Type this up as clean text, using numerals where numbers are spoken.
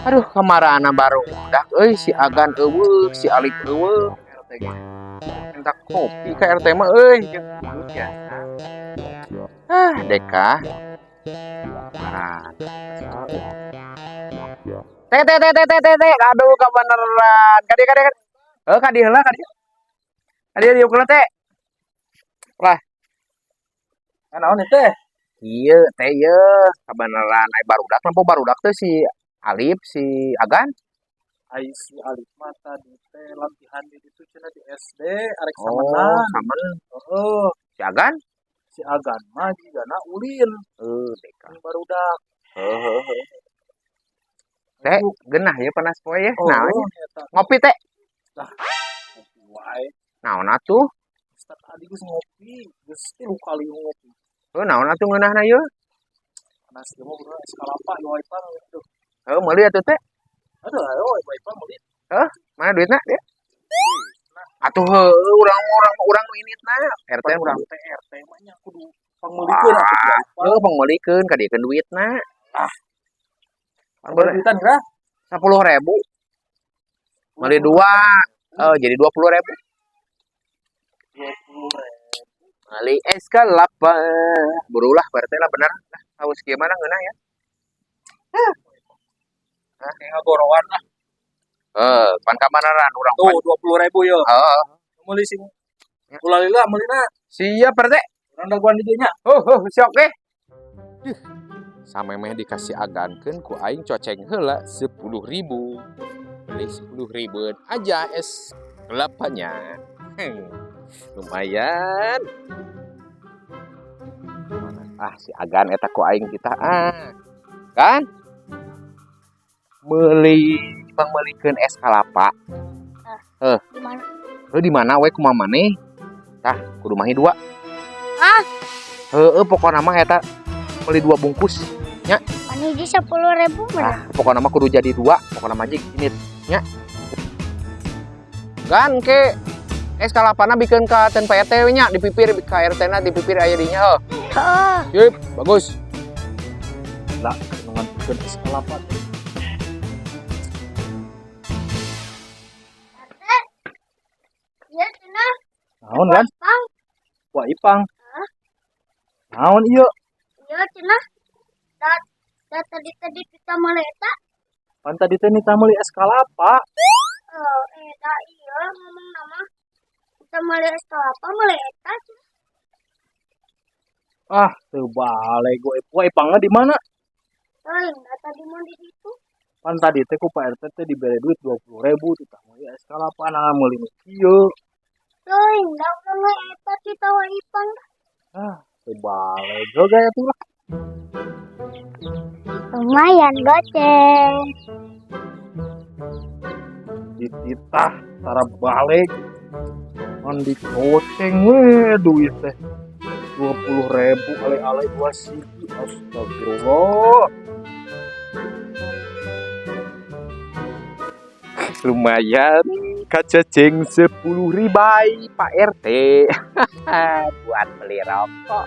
Aduh, kamarana barudak euy, si Agan euweuh, si Alip euweuh. RT ge. Minta kopi ka RT mah euy. Ya. Ah, Deka. Nah. Teh teh teh teh teh teh teh. Aduh, kabeneran. Kadieu kadieu kadieu. Heuh, kadieu heula kadieu. Kadieu diuk heula teh. Lah, Naon teh? Ieu teh ieu kabeneran ai barudak nempo barudak teh si Alip, si Agan. Ai si Alif mah tadi teh latihan di ditu cenah di SD arek Oh, samenan. Samen. Heeh. Si Agan? Si Agan mah jigana ulin Heuh, Deka. Jeung barudak. Heuh heuh heuh. Teh, geunah ya panas poe ya. Oh, Naon nya? Eta. Ngopi teh. Lah, ngopi wae. Naon atuh? Geus tadi geus ngopi, geus 3 kali ngopi. Heuh, naon atuh ngeunahna ieu? Panas ieu mah kudu es kalapa ieu wae pan. Aduh. Heuh, meuli atuh teh. Aduh, ayo wae pan meuli. Heuh, mana duitna dia? Atuh heueuh, urang urang urang nu inditna. RT Pan urang teh RT mah nya kudu pangmeulikeun atuh wae pan. Heuh, pangmeulikeun kadiekeun duitna. Ah. Pan boleh Duitan geura? 10.000. Meuli dua. Oh, jadi 20.000. 20.000. Meuli es kelapa. Burulah Pak RT lah bener. Lah, haus kieu mah ngeunah ya. Hah? Kayak ngagorowan lah. Heuh, pan kabeneran urang. Tuh, 20.000 yo. Heeh. Meuli sing ulah lila meulina. Siap RT. Urang dagoan di dieu nya. Oh, oh, siap ge. Samemeh dikasih agankeun ku aing coceng heula 10.000. Beli 10 ribuan aja es kelapanya. Lumayan. Mana? Ah, si Agan eta ku aing kita ah. Kan? Meuli pangmeulikeun es kalapa. Heuh. Di mana? Heuh, di mana we kumaha maneh? Tah, kudu mahi dua. Ah. Heueuh, pokona mah eta meuli dua bungkus nya. Pan hiji 10.000 bener. Ah, pokoknya mah kudu jadi dua, pokoknya mah jig ini nya. Gan ke es kalapana bikeun ka ten Pak RT we nya, dipipir ka RT na, dipipir aya dinya heuh. Heeh. Sip, bagus. Lah, nu ngantukeun es kalapa teh. Iya cenah. Naon kan? Pang. Wah, Ipang. Naon ieu? Iya cenah. Da, da tadi tadi kita meuli eta. Pan tadi teh nita meuli es kalapa. Oh, eh da iya ngomong nama. Kita meuli es kelapa meuli eta cenah. Ah, teu balik gue. Wah, Ipangna di mana? Teuing da tadi mau di situ. Pan tadi teh ku Pak RT teh dibere duit 20.000 titah meuli es kalapa, nah meuli nu kieu. Teuing da urang we eta kita wa Ipang. Ah, teu balik geus gaya tuh lah. Lumayan goceng. Dititah tara balik. Mun dikoceng we duit teh. 20.000 ale-ale dua sigi. Astagfirullah. Lumayan kaceceng 10 ribai Pak RT buat beli rokok.